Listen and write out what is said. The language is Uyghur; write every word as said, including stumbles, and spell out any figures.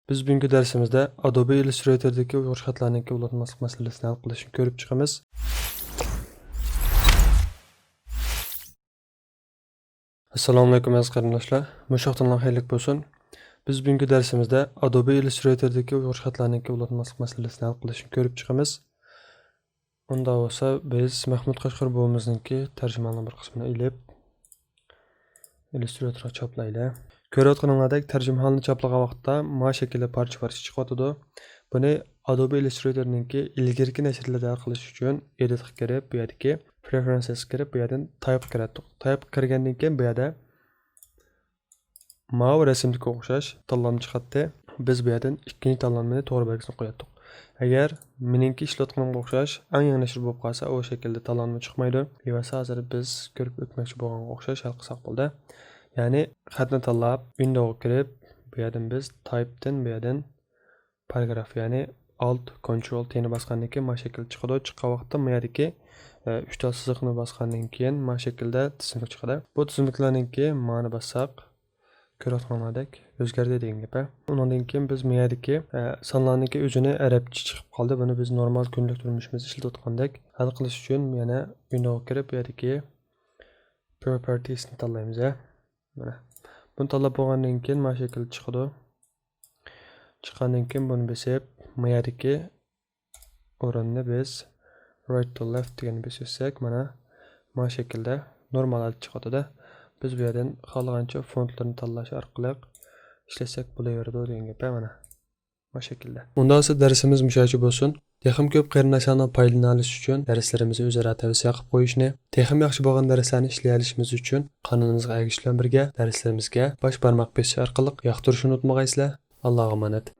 بىز بۈگۈنكى دەرسىمىزدە Adobe Illustrator-دىكى ئۇيغۇرچە خەتلەرنىڭكى ئۇلاتماسلىق مەسىلىسىنى ھەل قىلىشنى كۆرۈپ چىقىمىز. ئەسسالامۇئەلەيكۇم ئەزىز قېرىنداشلار. مۇشۇ ۋاقتىڭلار خەيرلىك بولسۇن. بىز بۈگۈنكى دەرسىمىزدە Adobe Illustrator-دىكى ئۇيغۇرچە خەتلەرنىڭكى ئۇلاتماسلىق مەسىلىسىنى ھەل قىلىشنى كۆرۈپ چىقىمىز. ئۇنداق بولسا، بىز مەخمۇت قەشقەر بوۋىمىزنىڭكى تەرجىمىھالنىڭ بىر قىسمىنى ئېلىپ، ئىللۇستراتورغا چاپلايلى. كۆرۈۋاتقىنىڭلاردەك، تەرجىمىھالنى چاپلىغان ۋاقىتتا ما شەكىلدە پارچە-پارچە چىقىۋاتىدۇ. بۇنى Adobe Illustrator-نىڭكى ئىلگىرىكى نەشرىياتلىرىدا ھەل قىلىش ئۈچۈن، Edit-قا كىرىپ، بۇ يەردىكى Preferences-قا كىرىپ، بۇ يەردىن Type-قا كىرەتتۇق. Type-قا كىرگەندىن كېيىن، بۇ يەردە ماۋۇ رەسىمدىكىگە ئوخشاش تاللانما چىقاتتى. بىز بۇ يەردىن ئىككىنچى تاللانمىنى توغرا بەلگىسىنى قوياتتۇق. ئەگەر مېنىڭكى ئىشلەتكىنىمگە ئوخشاش ئەڭ يېڭى نەشر بولۇپ قالسا، ئۇ شەكىلدە تاللانما چىقمايدۇ. بولمىسا ھازىر بىز كۆرۈپ ئۆتمەكچى بولغانغا ئوخشاش ھەل قىلساق بولدى. يەنى خەتنى تاللاپ، Window-غا كىرىپ، بۇ يەردىن بىز Type-تىن، بۇ يەردىن Paragraph، يەنى Alt Control T-نى باسقاندىن كېيىن ما شەكىل چىقىدۇ. چىققان ۋاقىتتا ما يەردىكى، ئە، ئۈچ تال سىزىقنى باسقاندىن كېيىن ما شەكىلدە تىزىملىك چىقىدۇ. بۇ تىزىملىكلەرنىڭكى مانى باسساق، كۆرۈۋاتقانلاردەك ئۆزگەردى دېگەن گەپ، ھە. ئۇنىڭدىن كېيىن بىز ما يەردىكى، ئە، سانلارنىڭكى ئۆزىنى ئەرەبچە چىقىپ قالدى. بۇنى بىز نورمال كۈندىلىك تۇرمۇشىمىزدا ئىشلىتىۋاتقاندەك ھەل قىلىش ئۈچۈن يەنە Window-غا كىرىپ، بۇ يەردىكى Properties-نى تاللايمىز، ھە. مانا. بۇنى تاللاپ بولغاندىن كېيىن ما شەكىل چىقىدۇ. چىققاندىن كېيىن بۇنى بېسىپ، ما يەردىكى ئورۇننى بىز Right to Left دېگەننى بېسىۋەتسەك، مانا، ما شەكىلدە نورمال ھالەتتە چىقىۋاتىدۇ. بىز بۇ يەردىن خالىغانچە فونتلىرىنى تاللاش ئارقىلىق ئىشلەتسەك بولۇۋېرىدۇ دېگەن گەپ، مانا، ما شەكىلدە. ئۇنداق بولسا دەرسىمىز مۇشۇ يەرگىچە بولسۇن. تېخىمۇ كۆپ قېرىنداشلارنىڭ پايدىلىنالىشى ئۈچۈن دەرسلىرىمىزنى ئۆزئارا تەۋسىيە قىلىپ قويۇشنى، تېخىمۇ ياخشى بولغان دەرسلەرنى ئىشلىيەلىشىمىز ئۈچۈن قانىلىمىزغا ئەگىشىش بىلەن بىرگە دەرسلىرىمىزگە باش بارماق بېسىش ئارقىلىق ياقتۇرۇشنى ئۇنتۇمىغايسىلەر. ئاللاغا ئامانەت.